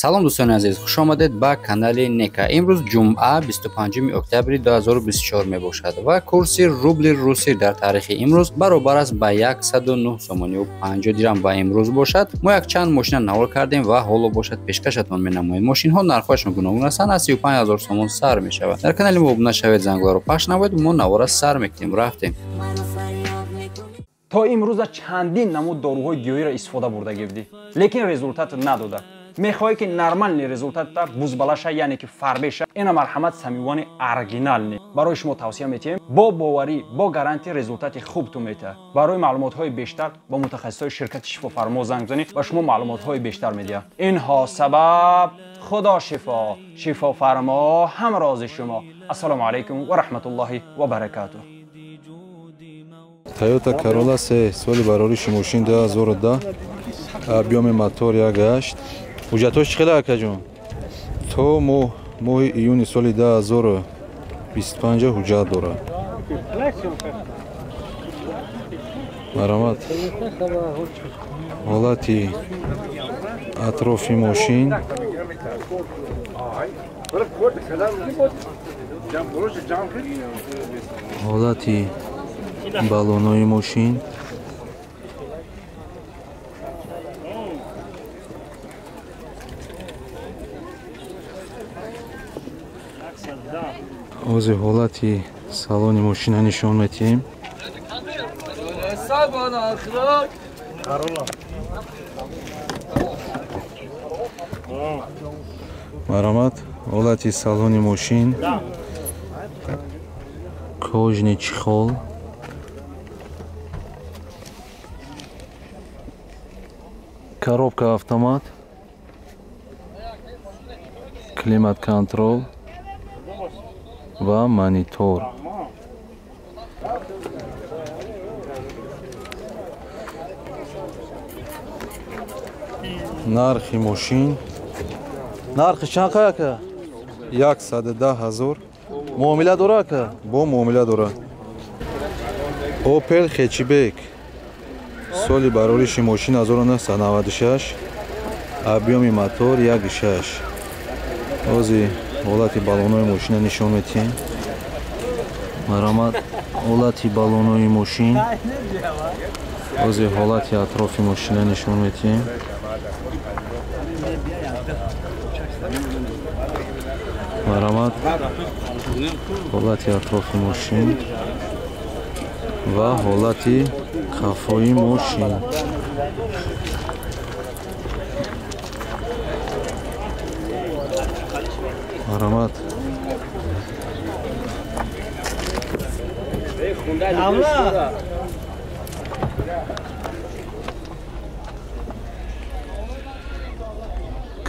Салом дӯстони азиз, хуш омадед ба канали Нека. Имрӯз ҷумъа 25 октябри 2024 мебошад ва курси рубли русӣ дар таърихи имрӯз баробар аст ба 109 сомонию 50 дирам ва имрӯз бошад мо якчанд мошина навор кардем ва ҳоло бошад пешкашатон менамоем. Мошинҳо нархҳояшон гуногун ҳастанд, аз 35 ҳазор сомон сар мешавад. Дар канали мо обуна шавед, зангларо пахш намоед, мо навора сар мекунем. Рафтем. То имрӯза чандин намуд доруҳои гиёҳиро истифода бурда гирдӣ, лекин результат надода. Мехоҳӣ ки нормальный результатта бузбалаша, яъне ки фарбеша, ина марҳамат самивони оригинални барои шумо тавсия метиҳем. Бо боварӣ, бо гарантия результати хуб ту метиҳад. Барои маълумотҳои бештар бо мутахассисои ширкати Шифофармо занг занед ва шумо маълумотҳои бештар медиҳад. Инҳо сабаб Худо шифо, Шифофармо ҳамрози шумо. Ассалому алайкум ва раҳматуллоҳи ва баракатуҳ. Toyota Corolla 3 соли барориши мошин 2010, объёми мотор 1.8. Ҳуҷҷатҳош чӣ хела акаҷон? То моҳи июни соли 2025 ҳуҷҷат дорад. Марҳамат. Ҳолати атрофи мошин. Ҳолати баллонои мошин. Ози ҳолати салони мошина нишон метиҳем. Марҳамат, ҳолати салони мошин, кожный чехол, коробка автомат, климат-контрол ва монитор. Нархи мошин, нархи чанд қай ака? 110 ҳазор. Муомила дора ака? Бо муомила дора. Opel Hatchback соли барориши мошин 1996, объёми мотор 1.6. Ози ҳолати баллонои мошина нишон метиҳем. Марҳамат, ҳолати баллонои мошин. Ози ҳолати атрофи мошина нишон метиҳем. Марҳамат, ҳолати атрофи мошин ва ҳолати қафои мошин. Марҳамат.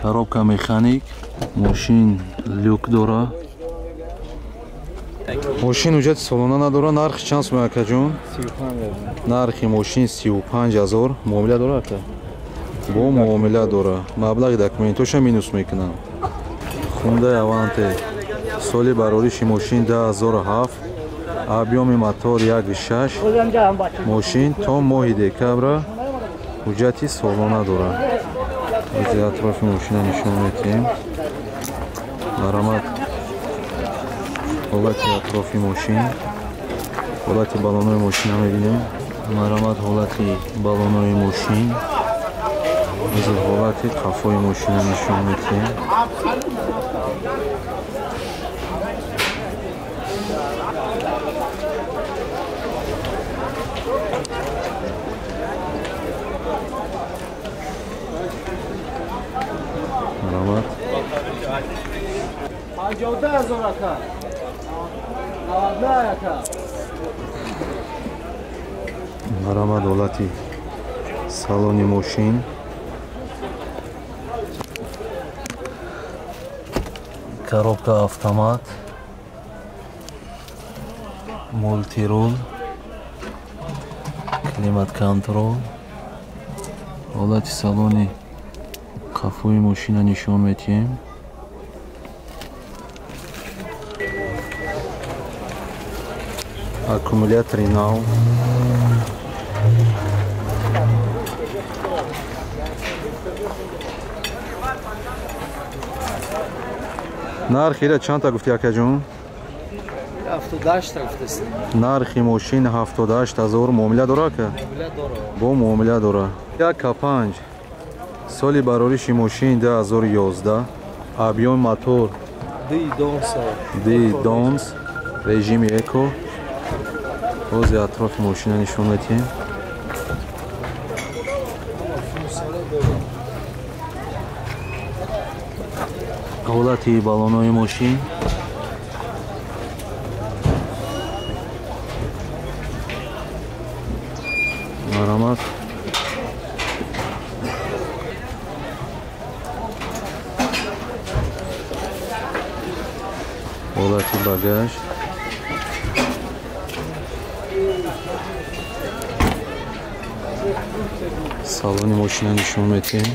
Коробка механик, мошин люк дора. Мошин ҳуҷҷати солона надора. Нархи чанд сум акаҷон? Нархи мошин 35 ҳазор. Муомила дора ака? Бо муомила дора. Маблағи документоша минус мекунам. Хундай Аванте соли барориши мошин 2007, объёми мотор 1.6. Мошин то моҳи декабра ҳуҷҷати солона дорад. Ози атрофи мошина нишон метиҳем. Марҳамат, ҳолати атрофи мошин, ҳолати баллонои мошина мебинем. Марҳамат, ҳолати баллонои мошин. Ози ҳолати қафои мошина нишон метиҳем. Марҳамат. 52 ҳазор ака. 99 ака. Марҳамат, ҳолати салони мошин. Коробка автомат, мултирул, климат-контрол. Ҳолати салони қафои мошина нишон метиҳем. Аккумулятори нав. Нархи ира чандта гуфти, акаҷон? 78 гуфтаст. Нархи мошин 78 ҳазор. Муомила дора, ака? Бо муомила дора. 1,5, соли барориши мошин 2011, объём мотор 2,2, режими эко. Бози атрофи мошина нишон медиҳем. Ҳолати баллонҳои мошин. Марҳамат. Ҳолати багаж. Салони мошина нишон медиҳем.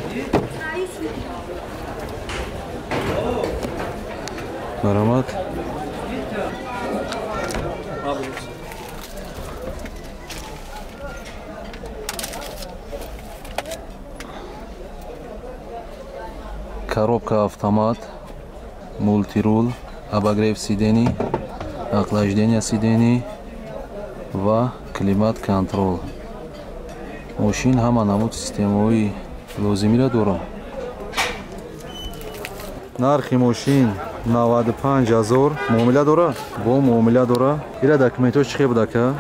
Марҳамат. Коробка автомат, мультирул, обогрев сидений, охлаждение сидений ва климат-контрол. Мошин ҳама намуд системаҳои лозимиро дорад. Нархи мошин 95 ҳазор. Муомила дора? Бо муомила дора. Ира документҳо чӣ хел буд, ака?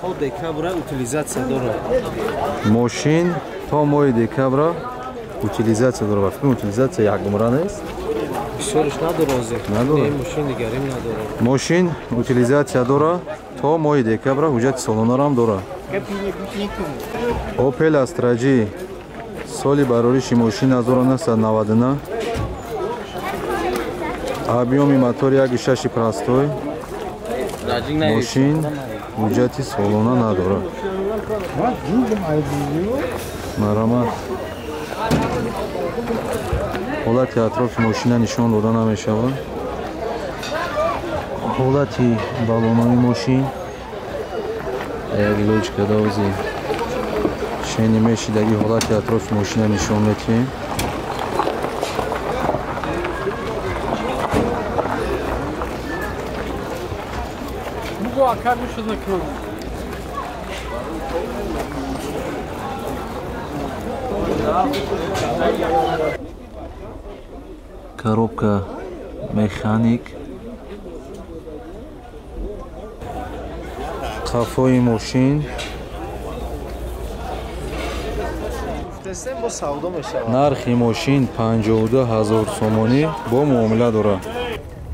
То декабра утилизатсия дорад. Мошин то моҳи декабра утилизатсия дорад. Фикр утилизатсия як умра нест? Бисёриш надорад ҳозир. Надорад? Мошин дигарим надорад. Мошин утилизатсия дора то моҳи декабра, ҳуҷҷати солонаро дорад. Opel Astra G, соли барориши мошин 1999, объёми мотор 1,6 простой. Мошин ҳуҷҷати солона надорад. Марҳамат. Ҳолати атрофи мошина нишон дода намешавад. Ҳолати баллонҳои мошин. Як илоҷ кардавози шени мешидаги ҳолати атрофи мошина нишон медиҳем. Коробка механик. Қафои мошин. Нархи мошин 52 ҳазор сомонӣ, бо муомила дорад.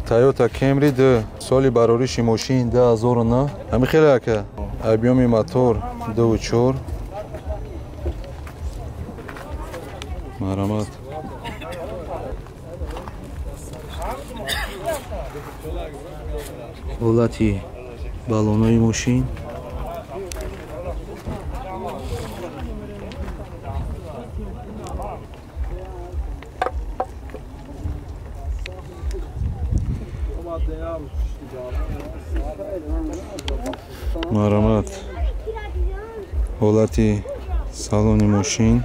Toyota Camry 2, соли барориши мошин 2009. Ҳамин хеле, ака? Объёми мотор 2,4. Марҳамат. Ҳолати баллонҳои мошин. Марҳамат. Ҳолати салони мошин.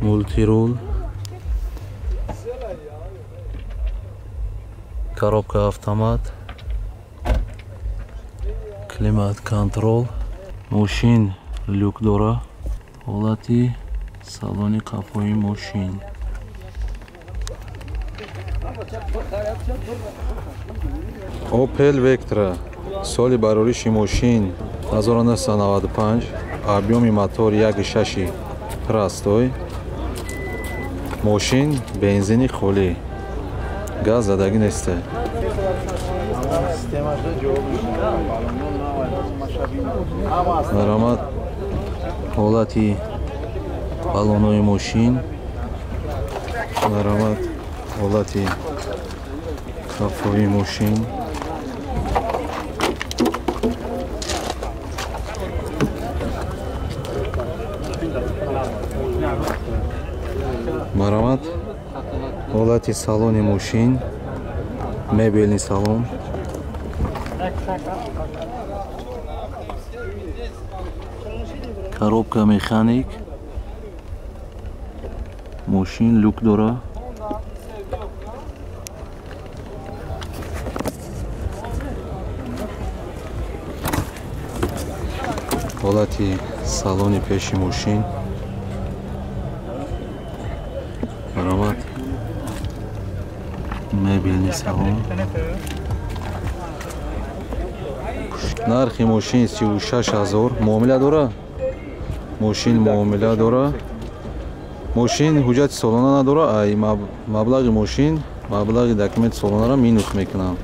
Мультирул. Коробка автомат. Климат-контрол. Мошин люк дора. Ҳолати салони қафои мошин. Opel Vectra, соли барориши мошин 1995, объёми мотор 1,6 простой. Мошин бензини холӣ, газ задагӣ нест. Марҳамат. Ҳолати баллонҳои мошин. Марҳамат. Ҳолати қафои мошин. Марҳамат. Ҳолати салони мошин, мебелни салон. Коробка механик. Мошин люк дора. Ҳолати салони пеши мошин. Баромад. Мебелни салон. Нархи мошин 36 000. Муомила дора? Мошин муомила дора. Мошин ҳуҷҷати солона надора. Ай маблағи мошин, маблағи документи солонаро минус мекунам.